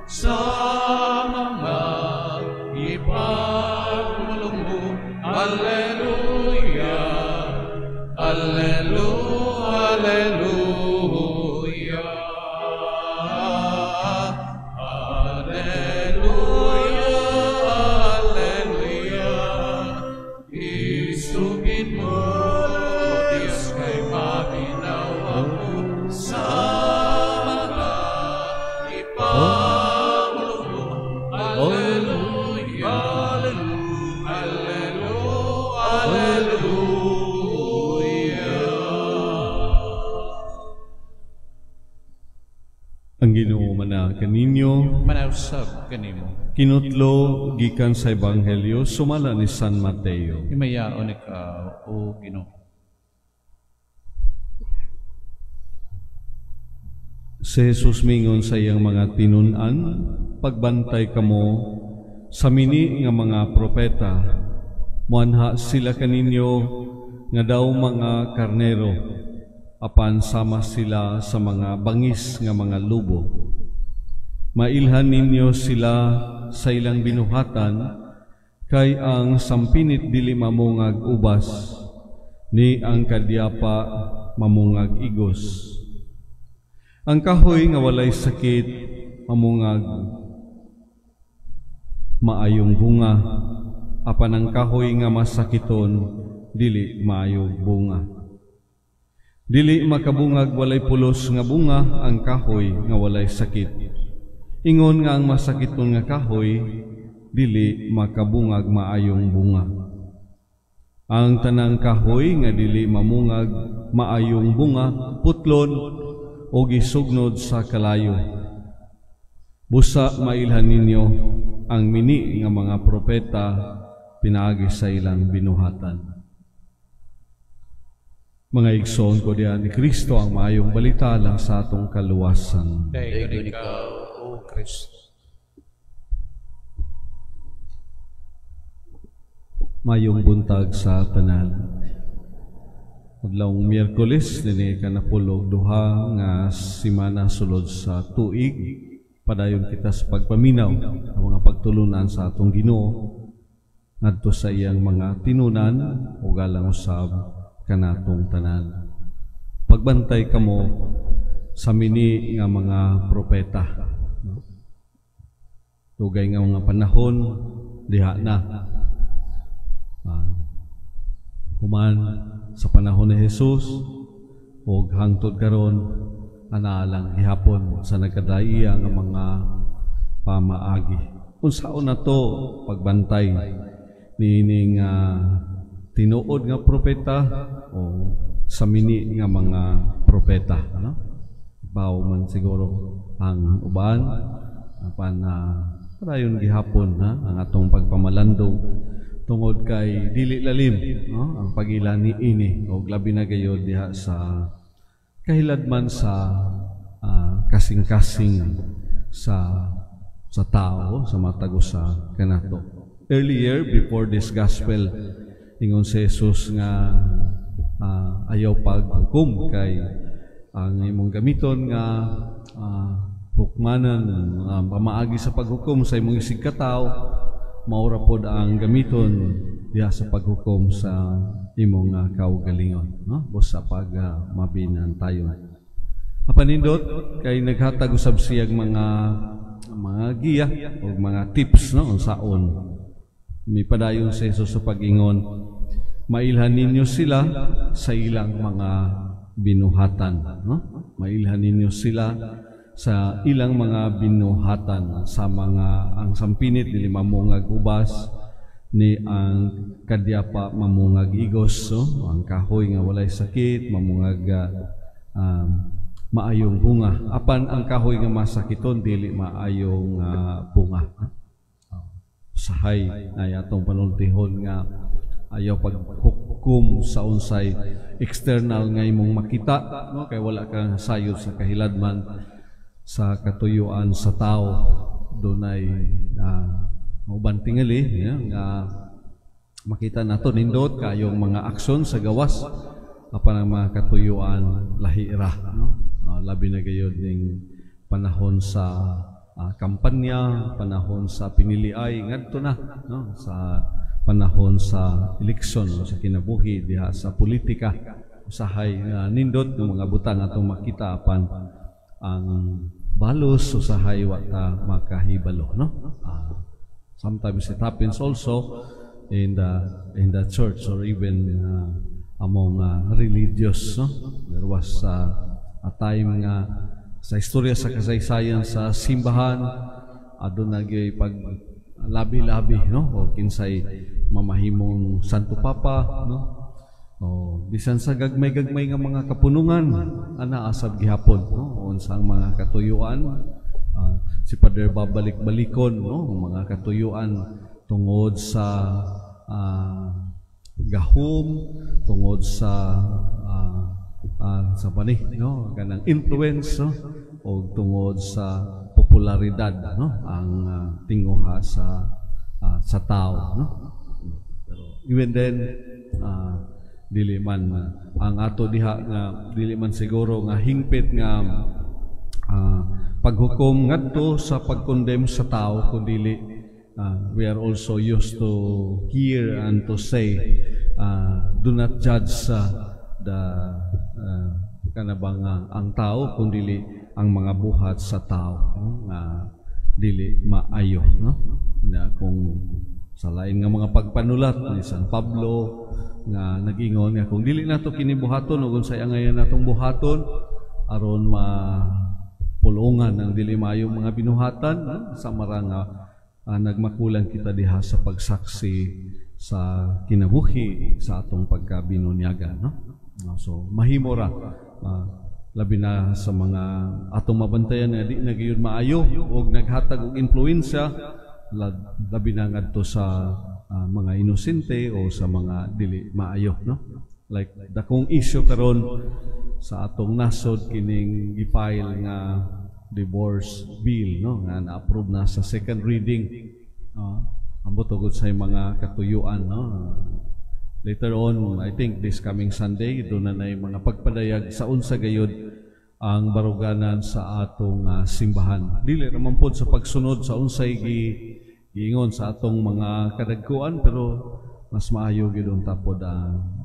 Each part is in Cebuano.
Sa mga ipagpulong mo. Alleluia, Alleluia, Alleluia. Alleluia, Alleluia. Isugid mo, Diyos, kay maminaw ako sa mga ipamulong mo. Alleluia, Alleluia, Alleluia. Ang Ginoo mana kaninyo. Manausab kanimo. Kinutlo gikan sa Ebanghelyo sumala ni San Mateo. Himayaon ikaw, o Ginoo. Si Jesus mingon sa iyang mga tinun-an, pagbantay kamo sa mini nga mga propeta, muanha sila kaninyo nga daw mga karnero, apan sama sila sa mga bangis nga mga lobo. Mailhan ninyo sila sa ilang binuhatan, kay ang sampinit dili mamungag ubas, ni ang kadyapa mamungag igos. Ang kahoy nga walay sakit mamungag maayong bunga, apan ang kahoy nga masakiton dili maayong bunga. Dili makabungag walay pulos nga bunga ang kahoy nga walay sakit. Ingon nga ang masakiton nga kahoy dili makabungag maayong bunga. Ang tanang kahoy nga dili mamungag maayong bunga putlon o gisugnod sa kalayo. Busa mailhan ninyo ang mini nga mga propeta pinaagi sa ilang binuhatan. Mga igsoon ko diha ni Kristo ang maayong balita lang sa atong kaluwasan. Dayon ikaw, O Kristo. Mayong buntag sa tanan. Adlawng Miyerkules dinhi kanapulog duha nga semana sulod sa tuig. Padayon kita sa pagpaminaw ang mga pagtulunan sa atong Ginoo ngadto sa iyang mga tinunan ug alang usab kanatong tanan. Pagbantay kamo sa mini nga mga propeta. Dugay nga mga panahon diha na. Human sa panahon ni Jesus ug hangtod karon anaalang gihapon sa nagkadaiya nga mga pamaagi. Unsaon na to pagbantay niining tinuod nga propeta o sa mini nga mga propeta, no? Bawo man siguro ang uban apan padayon gihapon ha ang atong pagpamalandong tungod kay dili lalim, no, ang pagila ni ini og labi na gayod diha sa kahiladman sa kasing-kasing sa tao sa matag usa kanato. Earlier before this gospel, ingon si Jesus nga ayaw paghukom kay ang imong gamiton nga hukmanan pamaagi sa paghukom sa imong isig katawo, maura pod ang gamiton diha sa paghukom sa imong kaugalingon, no? Busa pag mabinan tayo. Apan nindot kay naghatag usab siyag mga giya o mga tips, no, unsaon. Mipadayon si Jesus sa pag-ingon, mailhan ninyo sila sa ilang mga binuhatan, no? Mailhan ninyo sila sa ilang mga binuhatan, sa mga ang sampinit dili mamungag ubas ni ang kadyapa mamungag igos, so ang kahoy nga walay sakit mamungag maayong bunga, apan ang kahoy nga masakiton dili maayong bunga. Sahay ay atong panultihon nga ayaw paghukom sa unsay external nga imong makita, no, kay wala ka sayod sa kahiladman sa katuyuan sa tao. Dunay uban tingali, yeah, nga makita nato nindot kayong mga aksyon sa gawas apan ang mga katuyuan lahi ra, no? Labi na gayod ning panahon sa kampanya, panahon sa piniliay ngadto na, no, sa panahon sa eleksyon o sa kinabuhi diha sa politika. Usahay nindot ng mga butang atong makita apan ang balos usahay wa ta makahibalo, no? Sometimes it happens also in the church or even among religious, no? There was a time nga sa istorya sa kasaysayan sa simbahan aduna gyud pag labi-labi, no, o kinsay mamahimong Santo Papa, no, o bisan sa gagmay-gagmay nga mga kapunungan ana asab gihapon, no, unsa ang mga katuyuan, si Padre babalik-balikon, no, mga katuyuan tungod sa gahom, tungod sa sa bani, no, kanang influence, no, o tungod sa popularidad, no, ang tinguha sa sa tao, no. Pero even then dili man ang ato diha nga dili man siguro nga hingpit nga paghukom ngadto sa pagkondem sa tao, kundi we are also used to hear and to say, do not judge the kanabang ang tao, kundi ang mga buhat sa tao, no? Nga dili maayo, no? Na kung sa lain nga mga pagpanulat ni San Pablo nga nag-ingon nga kung dili nato kini buhaton ug unsay angayan natong buhaton aron mapulungan ang dili maayong mga binuhatan, no? Sa maranga nagmakulang kita diha sa pagsaksi sa kinabuhi sa atong pagkabinunyagan, no? So mahimo ra labi na sa mga atong mabantayan nga di na gyud maayo og naghatag og impluwensya, labi na ngadto sa mga inosente o sa mga dili maayo, no? Like dakong issue karon sa atong nasod kining gi-file nga divorce bill, no, nga na-approve na sa second reading. Ambot ugod sa mga katuyuan, no. Later on, I think this coming Sunday, doon na na mga pagpadayag sa unsa gayud ang baruganan sa atong simbahan. Dili ra man pod sa pagsunod sa unsay giingon sa atong mga kadagkuan, pero mas maayo gyud unta pod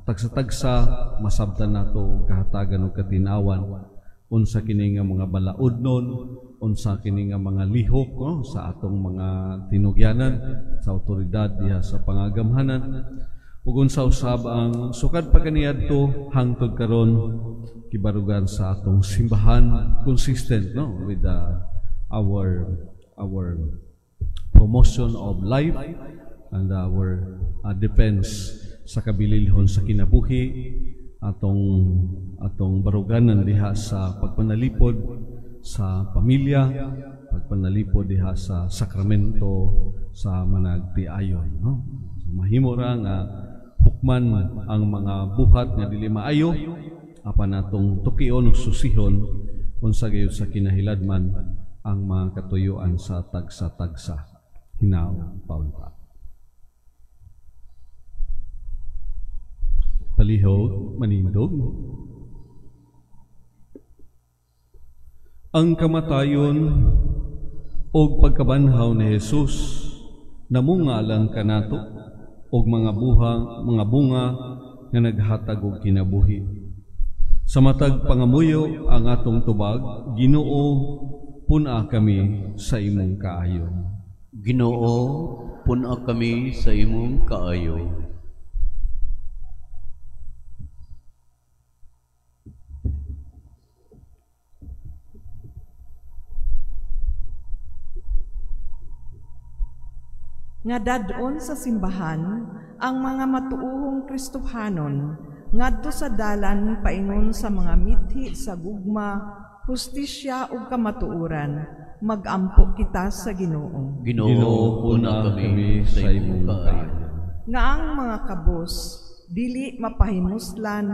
tagsa-tagsa masabtan nato og kahatagan ug katinawan unsa kini nga mga balaodnon, unsa kini nga mga lihok, no, sa atong mga tinugyanan sa otoridad diha sa pangagamhanan, ug unsa usab ang sukad pa kaniadto hangtod karon kibarugan sa atong simbahan, consistent, no, with our promotion of life and our defense sa kabililhon sa kinabuhi, atong baruganan diha sa pagpanalipod sa pamilya, pagpanalipod diha sa sakramento sa managtiayon, no? So, mahimo ra nga hukman ang mga buhat nga dili maayo apan atong tukion ug susihon unsa gayud sa kinahiladman ang mga katuyuan sa tagsa-tagsa. Hinaw paunta. Palihog manindog. Ang kamatayon og pagkabanhaw ni Jesus namungalang kanato og mga bunga nga naghatag og kinabuhi. Sa matag pangamuyo ang atong tubag, Ginoo, pun-a kami sa imong kaayo. Ginoo, pun-a kami sa imong kaayo. Nga dadon sa simbahan ang mga matuohong Kristohanon ngadto sa dalan paingon sa mga mithi sa gugma, hustisya ug kamatuoran, magampo kita sa Ginoo. Ginoo, pun-a kami sa imong kaayo. Nga ang mga kabos dili mapahimuslan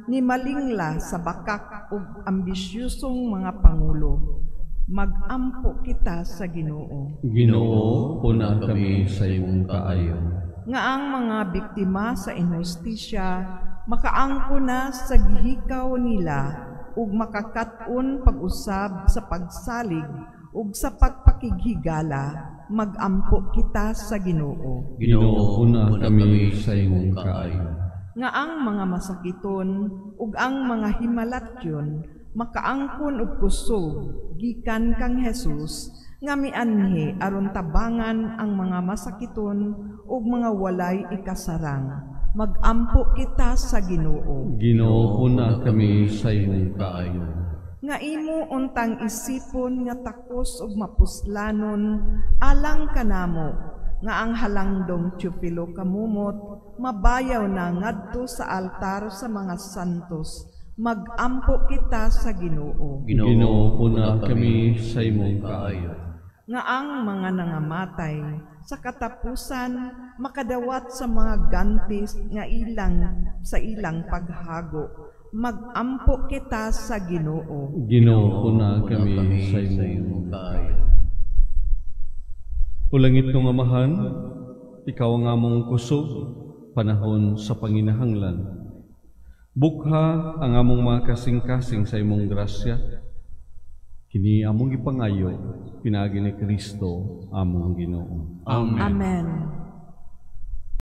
ni malingla sa bakak ug ambisyosong mga pangulo, magampo kita sa Ginoo. Ginoo, pun-a kami sa imong kaayo. Nga ang mga biktima sa inhustisya makaangko na sa gihikaw nila ug makakaton pag-usab sa pagsalig ug sa pagpakighigala, magampo kita sa Ginoo. Ginoo, pun-a kami sa imong kaayo. Nga ang mga masakiton ug ang mga himalatyon makaangkon og kusog gikan kang Jesus nga mianhi aron tabangan ang mga masakiton ug mga walay ikasarang. Magampo kita sa Ginoo. Ginoo, pun-a kami sa imong kaayo. Nga imo untang isipon nga takos ug mapuslanon alang kanamo nga ang halangdong Teofilo Camomot mabayaw na ngadto sa altar sa mga santos. Magampo kita sa Ginoo. Ginoo, pun-a kami sa imong kaayo. Nga ang mga nangamatay sa katapusan makadawat sa mga ganti nga ilang sa ilang paghago. Magampo kita sa Ginoo. Ginoo, pun-a kami sa imong kaayo. O langit nga Amahan, ikaw ang among kusog, panahon sa panginahanglan. Bukha ang among mga kasing-kasing sa imong grasya. Kini among gipangayo, pinaagi ni Kristo among Ginoo. Amen. Amen.